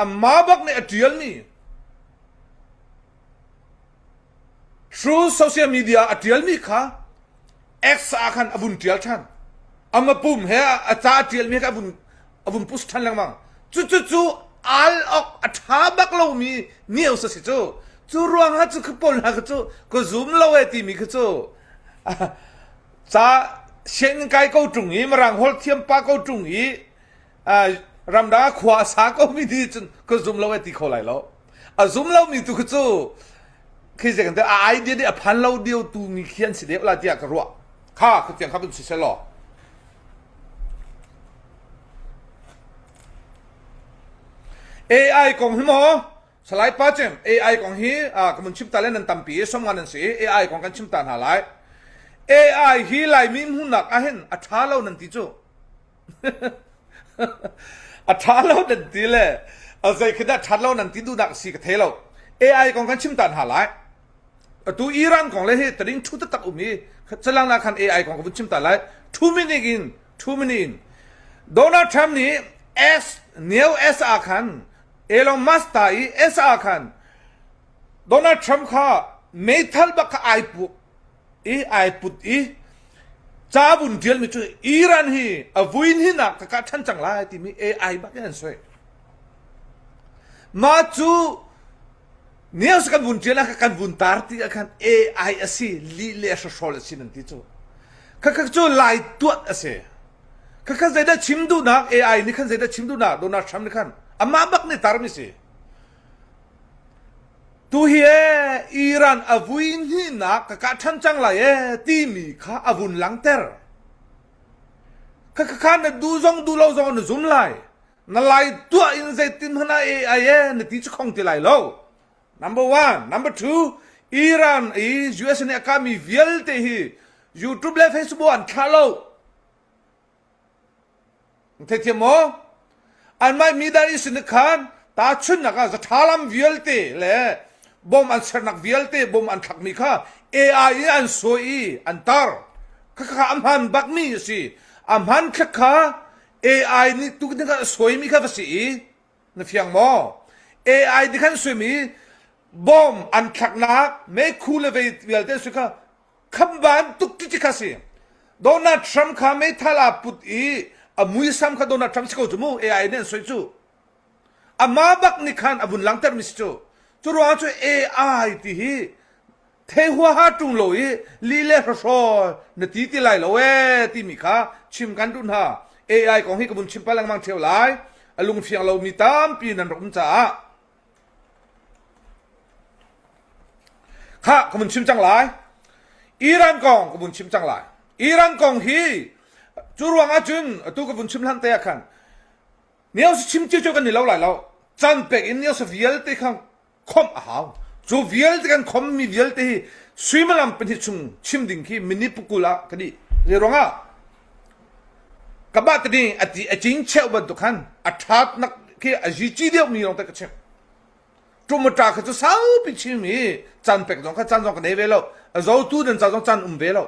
ອາມາບັກໃນອາຕຽນມີ Truth Social Media ອາຕຽນມີຄະ X ອາຄັນອະວຸນຕຽນທັນ ອາມາປຸມເຮ ອາຈາອາຕຽນມີຄະ ອະວຸນ ອະວຸນປຸສທັນແລງມັງ ຈຸຈຸຈຸ ອາລອກອາທາບັກໂລມີ ນຽວສະຊິຈຸ ຈຸຣວງຫາຈຸຄະປົນຫາກະຈຸ ກະຊຸມລາເວຕີມີກະຈຸ ຈາຊຽງໄກເກົາຕຸງອີ ມະຣາງໂຮລທຽມປາເກົາຕຸງອີ ອາ ຣຳດາຂວາສາເກົາມິນີ ຈຸນກະຊຸມລາເວຕີເຂົາໄລລາວ ອາຊຸມລາວມີຕຸກະຈຸ ຄີເສກັນເຕ ອາໄອເດຍເດ ອາພັນລາວດຽວຕູມີຄຽນຊິເດລາຕຽກະຣວ ຄາ ຄືຕຽງຄາເປັນຊິເຊລໍ ເອໄອກອງຮີມໍ ສະໄລປາເຈັມ ເອໄອກອງຮີ ອາ ກະມຸນຊິມຕາແລນນຳຕຳປີ ສອງງານນັ້ນຊິ ເອໄອກອງກັນຊິມຕານຫາລາຍ ເອໄອຮີໄລມີມຫູໜັກອາເຫັນ ອາທາລາວນັ້ນຕິຈຸ ອາທາລາວນັ້ນຕິແລະ ອາໄສຄະນະທັດລາວນັ້ນຕິດູໜັກຊິກະເທລາວ ເອໄອກອງກັນຊິມຕານຫາລາຍ ອາຕູອີຣານກອງເລເຮຕະດິງທູຕະຕັກອຸມີ ສະລາງນາຄັນເອໄອກອງກະບຸນຊິມຕາລາຍ two minute in two minute in ໂດນັລທຣຳນີ້ S ນຽວ S ອາຄັນ ເອລອນ ມັສຕາອີ S ອາຄັນ ໂດນັລທຣຳຄາ ເມທັນບັກຄາອາຍປຸດ ອີ ອາຍປຸດອີ ຈາບຸນດຽນມີຈຸ ອີຣານຮີ ອາວຸຍນຮີນາກະກະທັນຈັງລາຍ ທີ່ມີເອໄອບັກແອນຊ່ວຍ ມາຈູ ນຽວສະກັນວຸນເຈຍນະ ກະກັນວຸນຕາຣຕິອາຄັນ ເອໄອອາຊີ ລີເລຊະຊອລອາຊີ ນັ້ນຕິຈູ ຄະຄະຈູລາຍຕົວອາເຊ ຄະຄະໄຊດາຊິມດູນາກ ເອໄອນີ້ຄັນໄຊດາຊິມດູນາກ ໂດນັລທຣຳນີ້ຄັນ ອາມາບັກເນຕາຣມີເຊ ຕູເຮ ອີຣານອາວຸຍນຮີນາກະກະທັນຈັງລາຍ ເອ ຕີມີຄາອາວຸນລັງເຕີ ຄະຄະຄານະດູຊົງດູເລົ່າຊົງນະຊຸມລາຍ ນະລາຍຕົວອິນໄຊຕິມຫະນາເອໄອເອ ນະຕິຈະຂອງຕິໄລໂລ Number one Number two ອີຣານອີ ຢູເອສເອ ເນກາມີວຽລເຕຮີ YouTube ແລະ Facebook ອັນທະໂລ ເທທຽມໂມ ອັນໄມມີດາອິສນະຄານ ຕາຊຶນນະກາ ສະທາລຳວຽລເຕ ແລະ ບົມອັນສະນັກວຽລເຕ ບົມອັນທັກມີຄາ ເອໄອອັນໂຊອີ ອັນຕາລ ຄະຄະອຳຫັນບັກມີຊິ ອຳຫັນຄະຄາ ເອໄອນີ້ຕຸກນິກະໂຊຍມີຄາຟາຊີ ນະຟຽງມໍ ເອໄອທີ່ຄັນສວຍມີ ບອມອັນຄັກນາກ ເມຄູລະເວຍວຽລເຕສຸກະ ຄຳບານຕຸກຕິຕິຄາຊິ ໂດນັລທຣຳຄາ ເມທາລາປຸດອີ ອາມຸຍຊຳຄາ ໂດນັລທຣຳຊິໂກຈຸມູ ເອໄອແນນສວຍຈຸ ອາມາບັກນິຄານ ອາບຸນລັງເຕີມີຊິຈຸ ຈຸຣວາຈຸເອໄອຕິຮີ ເທຫົວຫາຕຸງໂລອີ ລີເລໂຊໂຊ ນະຕີຕິໄລລາເວ ຕິມີຄາ ຊິມກັນດຸນຫາ ເອໄອກອງຮີກະບຸນຊິມປາລັງມັງທຽວລາຍ ອາລຸງຟຽງລາວມີຕາມປີນັນລົມຈາ ຄະກະບຸນຊິມຈັງລາຍ ອີຣານກອງກະບຸນຊິມຈັງລາຍ ອີຣານກອງຮີ ຈຸຣວງອາຈຸນ ອາຕູກະບຸນຊິມລັນເຕອາຄັນ ນຽວຊິຊິມຈິວຈົວກັນນີ້ລາວຫຼາຍລາວ ຈັນເປັກອິນນຽວສະວຽລເຕຄັງ ຄອມອາຫາວ ໂຈວຽລເຕກັນຄອມມີວຽລເຕຮີ ຊຸຍມະລຳເປັນຮີຊຸງ ຊິມດິງຄີ ມິນິປຸກຸລະກະດີ ເຣໂຣງາ ກະບາດຕະນີ ອາຕິ ອາຈິງແຊວບັນຕຸຄັນ ອາທາດນັກເຄ ອາຈີຈີດຽວມີລອງແຕ່ກະເຊມ ໂຕມະຕາຄະຈຸສາວປິດຊິມີ ຈັນເປັກຈອງຄະຈັນຈອງກະເນເວລາວ ອາເຈົ້າຕູເດີນຈາຈອງຈັນອຸມເວລາວ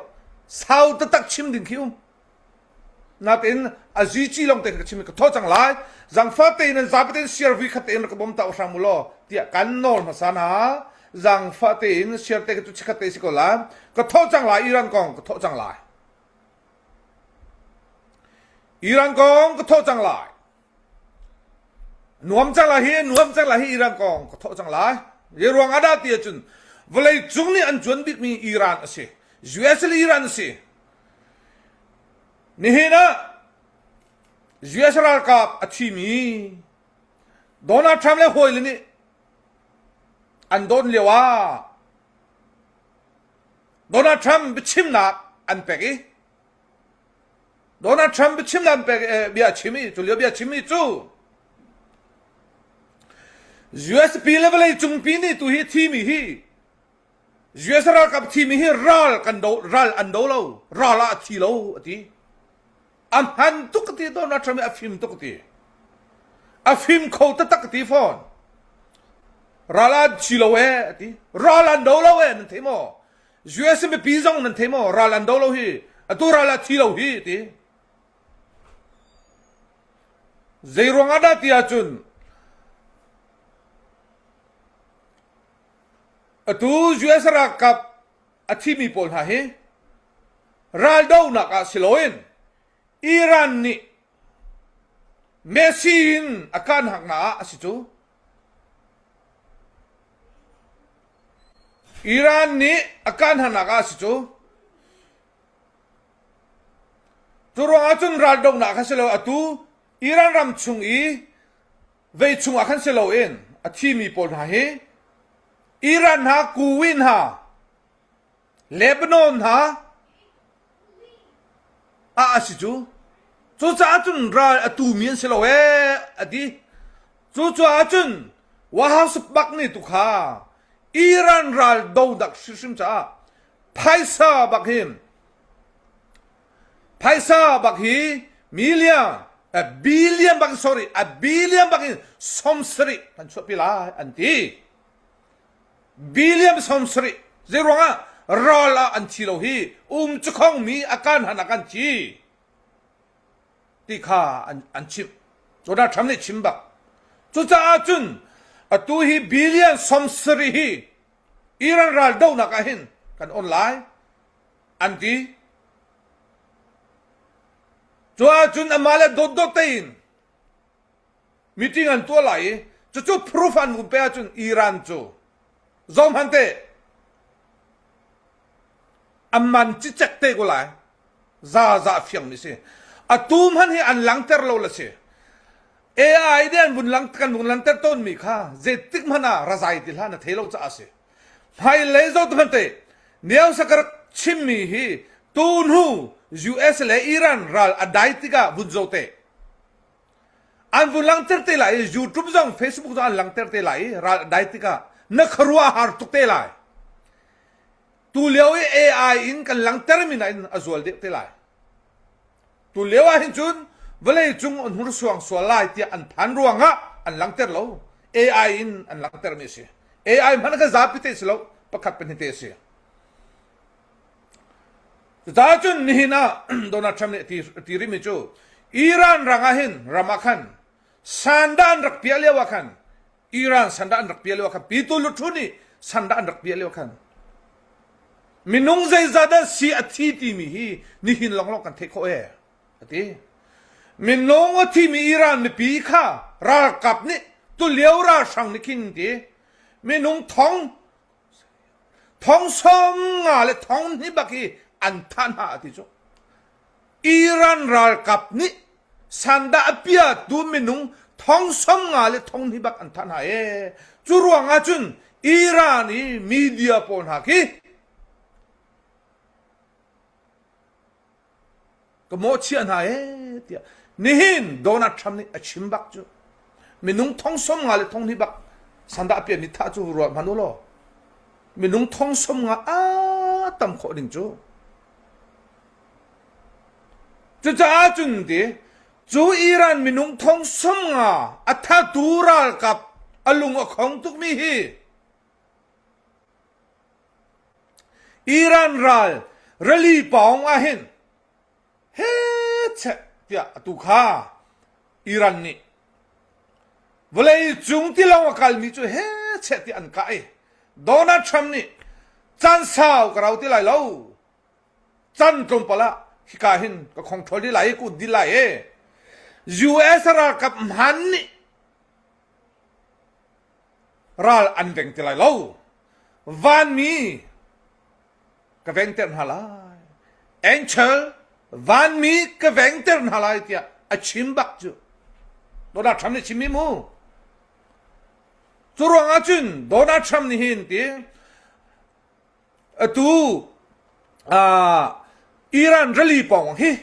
ສາວຕະຕັກຊິມດິງຄີອຸມ ນາເຕັນ ອາຊີຈີລອງເຕນກະຊິມກະໂທຈັງລາຍ ຈັ່ງຟາເຕນ ຈັ່ງຟາເຕນ ເຊຍວີຄະເຕນ ກະບົມຕາອອສາມຸລໍ ຕຽກກັນນອນມາຊານາ ຈັ່ງຟາເຕນ ເຊຍເຕນ ກະຕຸຊິຄະເຕຊິໂກລາ ກະໂທຈັງລາຍ ອີຣານກອງ ກະໂທຈັງລາຍ ອີຣານກອງ ກະໂທຈັງລາຍ ນວມຈັງລາເຮ ນວມຈັງລາເຮ ອີຣານກອງ ກະໂທຈັ່ງລາຍ ເຢຍຣວງອາດາເຕຍຈຸນ ວະໄລຈຸງນີ້ອັນຈວນບິກມີອີຣານອາເຊ ຢູເອສ ລະອີຣານອາເຊ ນີ້ເຮນະ ຢູເອສ ລະກາບອາທີມີ ໂດນັລທຣຳ ແລະ ໂຮຍລະນີ້ ອັນໂດນເລວາ ໂດນັລທຣຳ ບິດຊິມນາ ອັນແປກອີ ໂດນັລທຣຳ ບິດຊິມນາ ແປກ ເອ ເບຍຊິມີ ຈູເລວເບຍຊິມີ ຈູ ຢູເອສ ປີ ລະເວລາຈຸງປີນີ້ ຕູເຮ ທີມີຮີ ຢູເອສ ລະກັບທີມີຮີ ຣາລ ກັນໂດ ຣາລ ອັນໂດລາວ ຣາລ ອາທີລາວ ອາທີ ອຳຫັນຕຸກກະຕິ ໂດນັລທຣຳ ອາຟິມຕຸກກະຕິ ອາຟິມໂຄຕະຕັກກະຕິຟອນ ຣາລາຊີລາເວ ອາຕິ ຣາລານໂດລາເວ ນັນເທມໍ ຢູເອສ ເມປີຊອງ ນັນເທມໍ ຣາລານໂດລາວຮີ ອາຕຸ ຣາລາທີລາວຮີ ອາຕິ ເຈຣວງອາດາຕິອາຈຸນ atu US ralkap a thimi pawl hna hi raldo nak ah si loin Iran nih Messi in a kan hakna ah a si cu. Iran nih a kan haknak ah a si cu. Cu ruangah cun raldo nak kha si lo, atu Iran ram chung i vei chungah khan si loin a thimi pawl hna hi Iran hna, Kuwait hna, Lebanon hna ah a si cu. Cucaah cun ral a tumi an si lo e, a ti. Cucaah cun Wahab Shabak nih tu kha Iran ral dodak hrimhrim caah phaisa bak hi, phaisa bak hi million, a billion bak, sorry, a billion bak in sawmsarih kan chuahpi lai an ti. Billion sawmsarih. Zei ruangah ral ah an thi lo hi, um cu khong mi a kan han a kan thi ti kha an, an chim. Donald Trump nih chim bak. Cucaah cun atu hi billion sawmsarih hi Iran raldo nak ah hin kan on lai an ti. Cucaah cun amah le dawtdawt tein meeting an tuah lai i, cucu proof an vun pe ahcun Iran cu zoh hmanh teh, a man cicek te ko lai, zaza fiangmi si. Atu hmanh hi an langter lo la si. AI nih an vun lang, kan vun langter tawnmi kha zeitik hmanh ah razai ti hlan a thei lo caah a si. Hmailei zoh tu hmanh teh, Neil Sakarak chimmi hi tu hnu US le Iran ral a dai tikah vun zoh teh. An vun langter te lai, YouTube zong, Facebook zong an langter te lai, ral a dai tikah na khuaruah a har tuk te lai. Tu lio i AI in kan langter mi nain a zual deuh te lai. Tu lio ah hin cun vawlei cung an hur suang sual lai tiah an phan ruangah an langter lo. AI in an langter mi a si. AI hmanh kha zapi te si lo, pakhat pahnih te si. Cucaah cun nihin ah Donald Trump nih a ti, a ti rihmi cu Iran rang ah hin ram ah khan sandah an rak piah lio ah khan, Iran sandah an rak piah lio ah khan, pitu luthu nih sandah an rak piah lio ah khan minung zeizat dah si a thi timi hi nihin lawnglawng kan theih khawh e, a ti. Minung a thimi Iran mipi kha ralkap nih tu lio ralhrang nih khin ti minung thong thong sawmnga le thong hnih bak hi an thah hna a ti cu. Iran ralkap nih sandah a piatu minung thong sawmnga le thong hnih bak an thah hna e. Cu ruangah cun Iran i media pawl hna khi ka mawhchiah hna e, tiah nihin Donald Trump nih a chim bak cu. Minung thong sawmnga le thong hnih bak sandah a piami thah cu ruah hmanh u law. Minung thong sawmnga a tam khawh ding cu. Cucaah cun ti, cu Iran minung thong sawmnga a thahtu ralkap a lung a khong tukmi hi Iran ral rali pawng ah hin he cheh tiah atu kha Iran nih vawlei cung tilawng a kalmi cu he cheh tiah an kah i, Donald Trump nih can sau ka rau ti lai lo. Can tlawmpal ah khika hin ka khong ṭhawl dih lai, ka ut dih lai e. US ralkap hmanh nih ral an veng ti lai lo. Vanmi ka vengter hna lai. Angel, vanmi ka vengter hna lai tiah a chim bak cu. Donald Trump nih chimmi mu. Cu ruangah cun Donald Trump nih hin ti, atu, aa, Iran rali pawng hi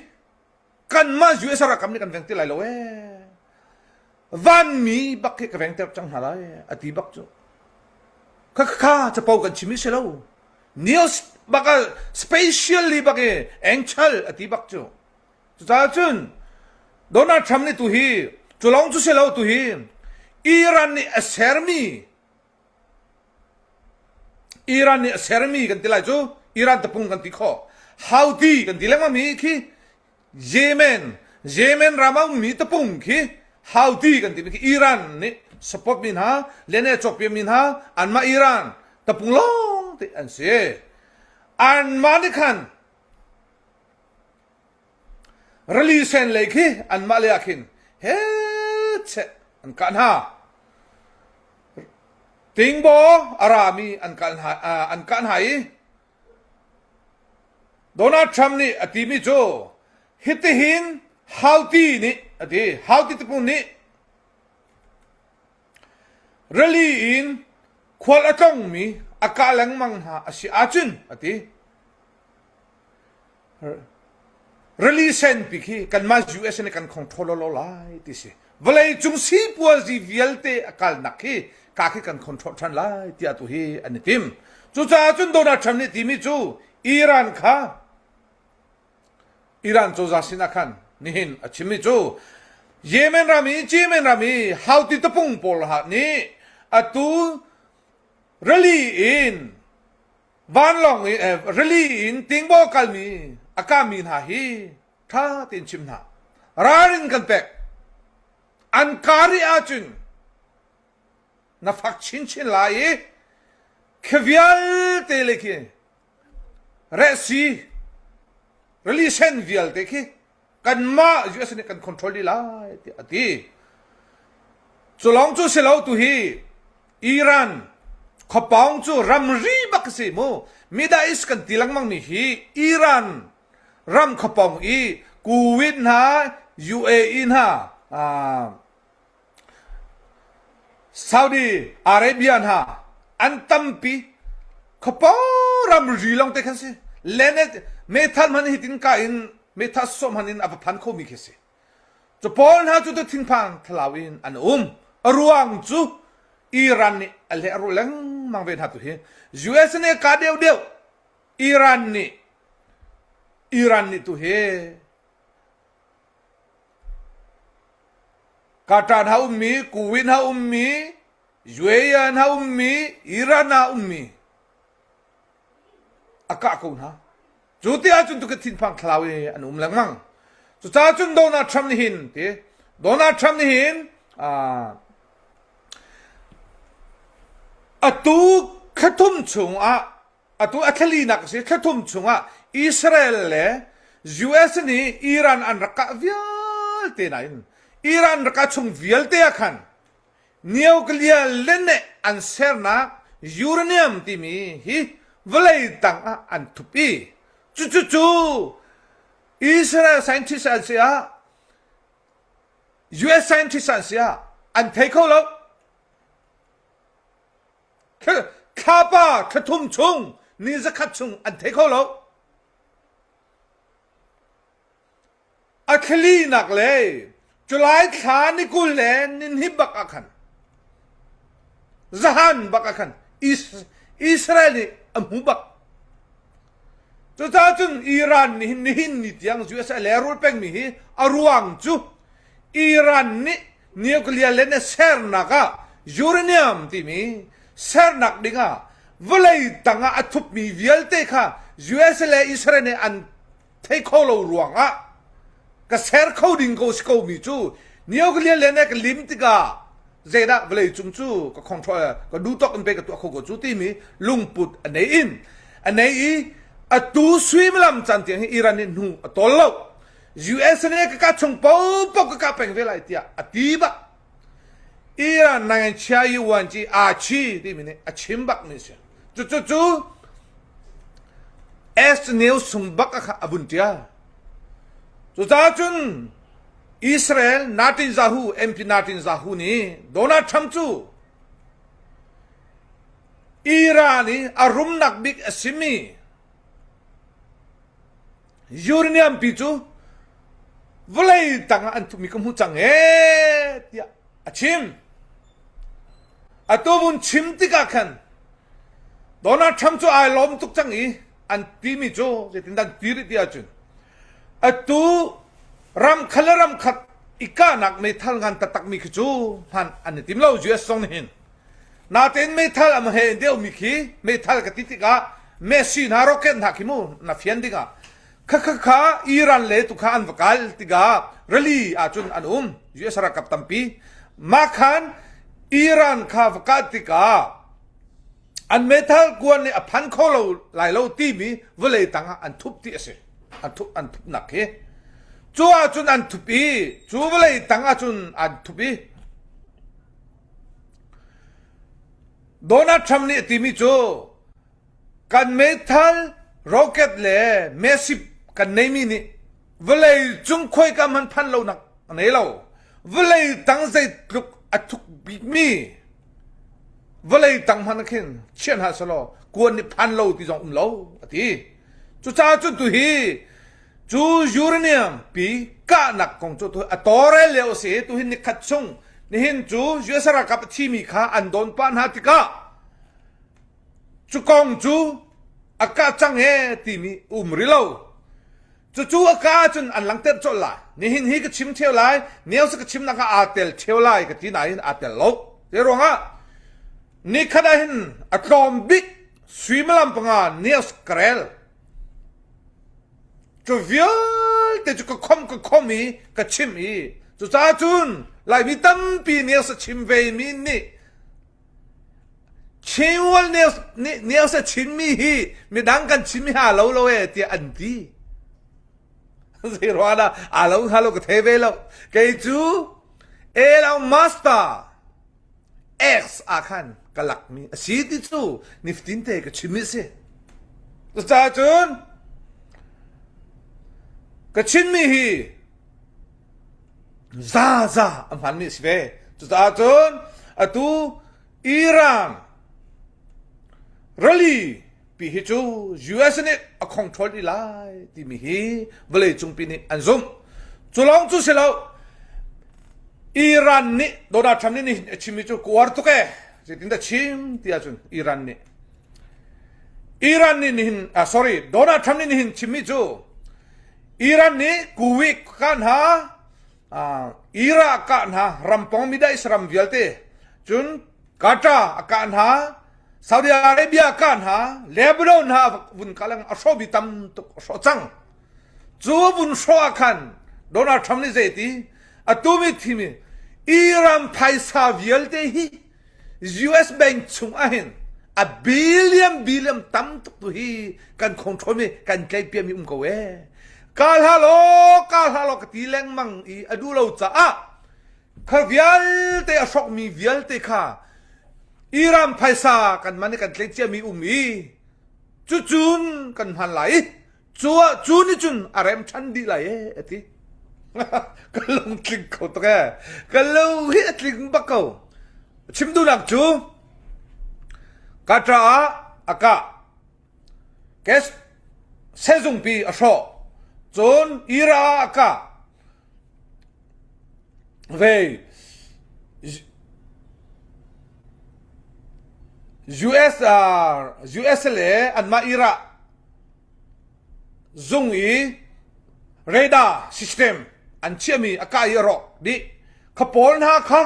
kanmah US ralkap nih kan veng ti lai lo e. Vanmi bak hi ka vengter cang hna lai, a ti bak cu. Kha, kha, kha, capo kan chimmi si lo. News bak a specially bak e, Angel a ti bak cu. Cucaah cun Donald Trump nih tu hi, cu lawng cu si lo tu hi, Iran nih a sermi Iran nih a sermi kan ti lai cu, Iran tapung kan ti khawh. Houthi kan ti lengmang mi khi Yemen, Yemen ram a ummi tapung khi Houthi kan timi khi Iran nih support mi hna, lian e cawkpiakmi hna, anmah Iran ຕະປຸງລອງຕິອັນເຊ ອັນມານິຄັນ ຣະລີເຊັນເລຄີ ອັນມາເລອາຄິນ ເຮເຊ ອັນການຫາ ຕິງບໍ ອາຣາມີ ອັນການຫາ ອາ ອັນການຫາ ໂດນັລ ທຣຳນີ້ ອະຕິມິໂຈ ຮິດຕິຮິນ ຮາວຕີນີ້ ອະຕິ ຮາວຕີຕະປຸງນີ້ ຣະລີອິນ ຄວນອາຕົງມີ ອາກາແລງມັງຫາ ອາຊິອາຈິນ ອະຕິ ຣະລີເຊັນປີຄີ ກັນມາ ຢູເອສເອ ໃນການຄອນໂທຣລລາວລາຍຕິຊິ ວະໄລຈຸງຊີປົວຊີວຽລເຕ ອາການໜັກຄີ ກາຄີກັນຄອນໂທຣທັນລາຍ ຕິອາຕຸຮີ ອານິຕິມ ຈຸຈາຈຸນ ໂດນັລ ທຣຳນີ້ ຕິມິຈູ ອີຣານຄາ ອີຣານໂຈຈາຊິນອາຄັນ ນິຮິນ ອາຊິມິຈູ ເຢເມັນຣາມີ ເຢເມັນຣາມີ ຮາວຕີຕະປຸງໂປລຮາດນີ້ ອາຕູ ຣະລີອິນ ວານລອງ ເອີ ຣະລີອິນ ຕິງບໍກາລມີ ອາກາມີນຫາຮີ ທາຕິນຊິມນາ ຣາຣິນກັນແປກ ອັນກາຣິອາຈິນ ນະຟັກຊິນຊິນລາຍ ເຄວຽລເຕເລເຄ ເຣຊີ ຣະລີເຊັນວຽລເຕເຄ ກັນມາ ຢູເອສເອ ໃນການຄອນໂທຣລດີລາຍ ອະຕິ ຈຸລອງຈຸເຊລາວຕຸຮີ ອີຣານ ຂະປອງຈຸ ຣຳຣີບັກເຊໂມ ມິດເດິລອີສກັນ ຕິລັງມັງມີຮີ ອີຣານ ຣຳຂະປອງອີ ກູເວັດນາ ຢູເອອີນາ ອາ ຊາວດີອາເຣເບຍນາ ອັນຕຳປີ ຂະປອງຣຳຣີລອງເຕຄັນຊິ ແລະ ເມທັນມັນຫິຕິນກາອິນ ເມທັນສອມຫັ້ນອິນ ອາວະພັນໂຄມີເຄຊິ ຈະປອນຫາຈຸດຕິງພັງທະລາວອິນ ອັນອຸມ ອາຣວງຈຸ ອີຣານນີ້ ອາເລໂຣແລງມັງເວນຫາຕຸເຮ ຢູເອສເອ ກາດຽວດຽວ ອີຣານນີ້ ອີຣານນີ້ຕຸເຮ ກາຕານຫາອຸມມີ ກູເວັດຫາອຸມມີ ຢູເອອີນຫາອຸມມີ ອີຣານຫາອຸມມີ ອາກະໂກນຫາ ຈຸຕິອາຈຸນຕຸກະທິນພັງທະລາວເອ ອັນອຸມແລງມັງ ຈຸຈາຈຸນ ໂດນັລ ທຣຳນິຮິນ ຕິ ໂດນັລ ທຣຳນິຣິນ ອາ ອາຕູຂະທຸມຊຸງອະ ອາຕູອາຄະລີນັກເສ ຂະທຸມຊຸງອະ ອິດສະຣາເອລ ແລະ ຢູເອສ ນີ້ ອີຣານອັນຣະກະວຽລເຕນາຍ ອີຣານຣະກະຊຸງວຽລເຕອາຄັນ ນິວເຄລຍເລນເນ ອັນເຊຣນາກ ຢູເຣນຽມ ທີ່ມີ ຮີ ວະໄລຕັງອະ ອັນທຸບອີ ຈຸຈຸໆ ອິດສະຣາເອລ ໄຊເອັນຕິສ ອັນເຊອາ ຢູເອສ ໄຊເອັນຕິສ ອັນເຊອາ ອັນເທໂຄໂລ ຄາ ຄາປາ ຄະທຸມຊຸງ ນິສະຄັດຊຸງ ອັນເທໂຄໂລ ອາຄະລີນັກເລ ຈຸລາຍຄານິກຸນແລ ນິນຮິບບັກອາຄັນ ຈະຮານບັກອາຄັນ ອິດ ອິດສະຣາເອລນີ້ ອຳຮູບັກ ຈຸຈາຈຸນ ອີຣານນິນ ນິຮິນ ນິຕຽງ ຢູເອສ ແລ ໂຣດແປງມີຮີ ອາຣວງຈຸ ອີຣານນີ້ ນິວເຄລຍເລນເນ ເຊຣນາກອະ ຢູເຣນຽມ ທີ່ມີ ເຊຣນາກດິງອະ ວະໄລຕັງອະ ອະທຸບມີວຽລເຕຄາ ຢູເອສ ແລ ອິດສະຣາເອລນີ້ ອັນ ໄທໂຄໂລລວງອະ ກະແຊຣໂຄດິງໂກສໂກມີຈູ ນິວເຄລຍເລນເນ ກະລິມຕິກາ ເຈດາ ວະໄລຈຸງຈູ ກະຄອງໂທຣ ກະດູຕອກອັນເປກະຕົວໂຄໂກຈູ ທີ່ມີ ລຸງປຸດ ອະເນອິນ ອະເນອີ ອະຕູຊຸຍມະລຳ ຈັນຕຽງ ອີຣານນິນ ນູ ອະໂຕໂລ ຢູເອສ ເນ ກະກະຊົງເປົາ ເປົາກະກະແປງເວລາ ອາເຊຍ ອາຕີບະ ອີຣານ ນາງເຊຍ ຢູວັນຈີ ອາຊີ ທີ່ມີເນ ອາຊິມບັກມີເຊຍ ຈຸຈຸຈຸ ເອສ ນິວ ຊຸງບັກອາຄະ ອາບຸນຕຽ ຈຸຈາຈຸນ ອິດສະຣາເອລ ນາຕິນຢາຮູ ເອັມພີ ນາຕິນຢາຣູນີ້ ໂດນັລ ທຣຳຈູ ອີຣານນີ້ ອາຣຸມນັກບິກ ອາຊິມີ ຢູເຣນຽມປີຈູ ວະໄລຕັງອະ ອັນທຸບມີກະມູຈັງເອ ຕຽ ອາຊິມ ອາຕູບຸນຊິມຕິກາຄັນ ໂດນັລ ທຣຳຈູ ອາຍລອມຕຸກຈັງອີ ອັນຕີມີໂຈ ເຈຕິນດັນຕີຣິຕຽຈຸນ ອາຕູ ຣຳຄະເລຣຳຄັດ ອີການັກເມທັລງານຕະຕັກມີຂະຈູ ພັນ ອານິຕິມເລົ່າ ຢູເອສ ຊອງນິຮິນ ນາເຕັນເມທັລອຳມະເຮນເດວມີຄີ ເມທັລກະຕິຕິກາ ເມຊີນຫາໂຣເກັດຫາຄີໂມ ນາຟຽນດິກາ ຄະຄະຄາ ອີຣານເລຕຸຄາອັນວະກາລຕິກາ ຣະລີອາຈຸນອັນອຸມ ຢູເອສ ຣະກັບຕຳປີ ມາຄານ ອີຣານຄາວະກາຕິກາ ອັນເມທັລກວນນີ້ອະພັນເຂົ້າເລົາຫຼາຍເລົາ ຕີມີ ວະເລຕັງອາອັນທຸບຕິອາເຊ ອັນທຸບ ອັນທຸບໜັກເຮ ຈູອາຈຸນອັນທຸບອີ ຈູວະເລຕັງອາຈຸນອັນທຸບອີ ໂດນັລທຣຳນີ້ອາຕິມີຈູ ກັນເມທັລ ໂຣເກັດ ແລະ ເມຊິບ ກັນເນມີນີ້ ວະເລຈຸງຄວາຍກຳຫັນພັນເລົາໜັກ ອັນເນເລົາ ວະເລຕັງໃສ່ລຸກອະທຸກບິກມີ ວະເລຕັງມັນເຂັນ ຊຽນຫາສະລໍ ກວນນິພັນເລົາ ຕິຈອງອຸມເລົາ ອາຕິ ຈຸຈາຈຸນຕຸຮີ ຈູຢູເຣນຽມ ປີກະໜັກກອງໂຈຕຸຮີ ອາໂຕເຣເລວເສ ຕຸຮີນິຄັດຊຸງ ນິຫີນຈູ ຢູເອສອາກະປະທີມີຄາ ອັນໂດນປານຫາຕິກະ ຈຸກອງຈູ ອາກະຈັງເອ ຕິມີອຸມຣິເລົາ ຈູຈູອາກາຈຸນອັນລັງເຕັດໂຈລາ ນິຫີນຮີກະຊິມເທວລາຍ ນຽວສະກະຊິມນາກາອາເຕັລເທວລາຍ ກະຕິນາຍອາເຕັລໂລ ເຕໂຣງອາ ນິຄະດາຫີນ ອາຕອມບິກ ສຸຍມະລຳປະງາ ນຽວສະກະແຣລ ຈູວຽລເຕ ຈຸກະຄອມກະຄອມອີ ກະຊິມອີ ຈຸຈາຈຸນ ລາຍມີຕຳປີ ນຽວສະຊິມເວມີນີ ເຊວອນເນວ ເນ ເນວສະຊິນມີຮີ ເມດັງກັນຊິນມີຫາເລົາເລົາເອ ເຕຍອັນດີ ເຊຣວາດາ ອາເລົາຫາເລົາກະເທເວເລົາ ເກຈູ ເອລາວມາສຕາ ເອັກອາຄັນ ກະລັກມີ ອາຊີຕິຊູ ນິຟຕິນເຕ ກະຊິນມີເຊ ຈາຈາຈຸນ ກະຊິນມີຮີ ຊາຊາ ອຳພັນມີສເວ ຈາຈາຈຸນ ອາຕູ ອີຣານ ຣາລີ ປີຮີຈູ ຢູເອສເອັນເອັດ ອາຄອງໂທຣນອີລາຍ ຕິມີຮີ ວະເລຈຸງປີນີ ອັນຊຸມ ຈຸລອງຈຸເຊລາວ ອີຣານນີ ໂດນັລທຣຳນີ ນິຊິມີຈຸກວາຣຕຸເກ ຊິຕິນຕາຊິມ ຕິອາຈຸນ ອີຣານນີ ອີຣານນີ ນິຫີນ ອາ ສອຣີ ໂດນັລທຣຳນີ ນິຫີນຊິມີຈຸ ອີຣານນີ ກູເວດການຫາ ອາ ອີຣາກການຫາ ຣຳປອງມິດເດິນອີສ ຣຳວຽລເຕ ຈຸນ ກາຕາ ການຫາ ຊາວດີອາເຣເບຍ ການຫາ ເລບານອນຫາ ວຸນກາລັງ ອາໂຊບີຕຳຕຸກ ອາໂຊຈັງ ຈູວບຸນໂຊອາຄັນ ໂດນັລທຣຳນີເຈຕີ ອາຕູມີທີມີ ອີຣານໄພຊາວຽລເຕຮີ ຢູເອສແບງຊຸງອາເຫັນ ອາບີລຽນບີລຽນຕຳຕຸກຕຸຮີ ກັນຄອງໂທຣມີ ກັນໄກເປຍມີອຸມກະເວ ກາລາໂລ ກາລາໂລກະຕີແລງມັງອີ ອາດູໂລຈາອາ ຄະວຽລເຕ ອາຊອກມີວຽລເຕຄາ ອີຣານໄພຊາກັນມານີ້ ກັນເກລເຈຍມີອຸມອີ ຈຸຈຸນກັນຫັນໄຫຼ ຈົວຈູນິຈຸນອາແຣມທັນດີໄຫຼເອ ອາຕິ ກະລົງຄລິກເຂົ້າຕະແກ ກະລົງເຮອຄລິກບັກເຂົ້າ ຊິມດູນັກຈູ ກາຕາອາ ອາກາ ເກສ ເຊຊຸງປີ ອາຊໍ ໂຈນ ອີຣາອາກາ ເວ ຢູເອສ ອາ ຢູເອສແລ ອັນມາອີຣາ ຊຸງອີ ເຣດາຊິສເຕັມ ອັນເຊຍມີອາກາອີຣອກດີ ຂະໂປນຫາຄະ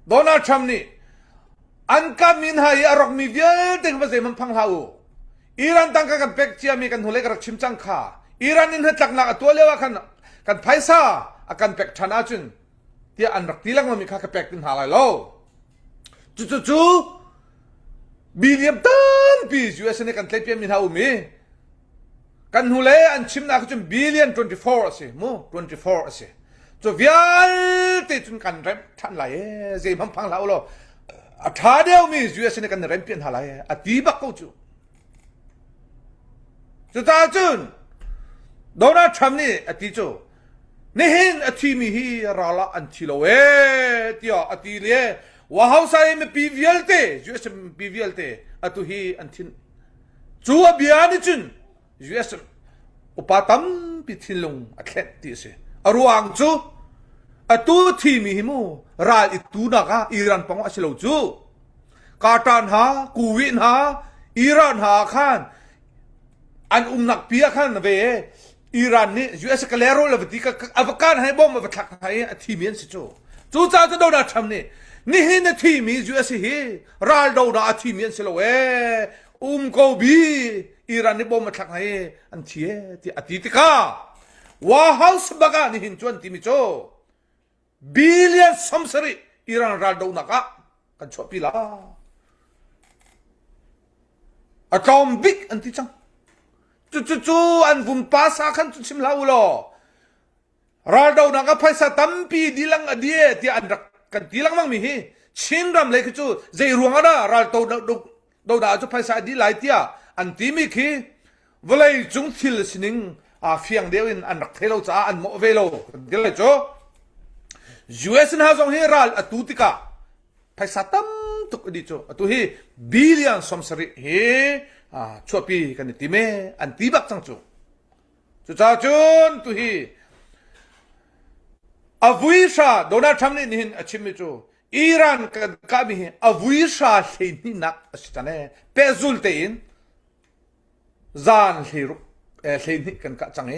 ໂດນັລທຣຳນີ້ ອັນກາມິນຫາຍອາຣອກມີວຽລເຕັງມາເສມັນພັງລາວ ອີຣານຕັງກາກັນເປັກເຈຍມີກັນຫູເລກອາຣັກຊິມຈັງຄາ ອີຣານນິນເຮັດຫຼັກໜັກອາຕົວເລວອາຄັນ ກັນໄພຊາ ອາກັນເປັກທານອາຈຸນ ເຕຍອັນລັກຕີລັກມາມີຄາກະແປກຕິນຫາຫຼາຍໂລ ຈູຈູຈູ ບີລຽນຕັນປີ ຢູເອສເອັນເອ ກັນເຕຍປຽນມີຫາອຸມີ ກັນຫູເລ ອັນຊິມນາກະຈຸນ billion twenty-four ອາເຊ ໂມ twenty-four ອາເຊ ໂຈວຽລເຕຈຸນກັນແຣມທັນຫຼາຍເຈ ພັງພັງລາວໂລ ອາທາດຽວມີ ຢູເອສເອັນເອ ກັນແຣມປຽນຫາຫຼາຍ ອາຕີບັກເກົາຈູ ຈຸຕາຈຸນ ໂດນັລທຣຳນີ້ ອາຕິໂຈ ນິເຫັນອາທິມີຮີຣາລາອັນທິໂລເອ ຕິອາ ອາຕິເລ ວາເຮົາໃສ່ເມປີວຽລເຕ ຢູເອສເອັມ ປີວຽລເຕ ອາຕຸຮີອັນທິນ ຈູອາບຽນິຈຸນ ຢູເອສເອັມ ອຸປາຕຳປິທິນລຸງ ອາແຄນຕິເຊ ອາຣວາງຈູ ອາຕຸທີມີຮີໂມ ຣານອີຕູນາກາ ອີຣານປອງອາຊິໂລຈູ ກາຕານຫາ ກູເວນຫາ ອີຣານຫາອາຄານ ອັນອຸມນັກເປຍຄັນເວ ອີຣານນີ້ ຢູເອສກະແລໂຣລະວະຕິກະ ອາວະການໃຫ້ບອມ ອາວະທັກໃຫ້ອາທີມຽນຊິໂຈ ຈູຈາຈະໂດນາທຳນີ້ ນີ້ເຫັນອາທີມີ ຢູເອສເຮ ຣານໂດນາອາທີມຽນຊິໂລເອ ອຸມໂກບີ ອີຣານນີ້ບອມ ອາທັກໃຫ້ອັນທີເອ ຕິອາຕິຕິກາ ວາເຮົາສະບາການີ້ເຫັນຈວນຕິມີໂຈ ບິລຽນສອມສະຣິ ອີຣານຣານໂດນາກະ ກັນຊົ່ວປີລາ ອະຕອມບິກ ອັນທີ່ຈັ່ງ ຈຸໆ ອັນວຸມປາສາຄັນຈຸຊິມລາວລໍ ຣາລເດົານາກະໄພສາຕຳປີດີລັງອະເດຍ ທີ່ອັນລັກກັນຕີລັງມັງມີຮີ ຊິນຣຳເລຄືຈຸ ໃຈຣວງອະນາ ຣາລເຕົາເດົາ ເດົານາຈຸໄພສາອະດີຫຼາຍເຕຍ ອັນຕີມີຄີ ວະໄລຈຸງທິລຊິນິງ ອາ ຟຽງດຽວອິນ ອັນລັກເທໂລຈາ ອັນໂມເວໂລ ກັນຕີໄລໂຈ ຢູເອສນະຫາຈອງຮີ ຣາລອະຕູຕິກາ ໄພສາຕຳຕຸກອະດີໂຈ ອະຕູຮີ ບິລຽນສອມສະລິຮີ ອາ ຊົ່ວປີກັນຕິເມ ອັນຕີບັກຈັງໂຈ ຈຸຈາຈຸນຕຸຮີ ອະວຸຍຊາ ໂດນັລທຣຳນິນຫິນ ອາ ຊິມເມໂຈ ອີຣານກັນກະມິ ອະວຸຍຊາ ເຊນິນັກ ອາ ຊິຕາເນ ເປຊູລເຕອິນ ຈານເຊລຸກ ເອ ເຊນິກັນກະຈັງເອ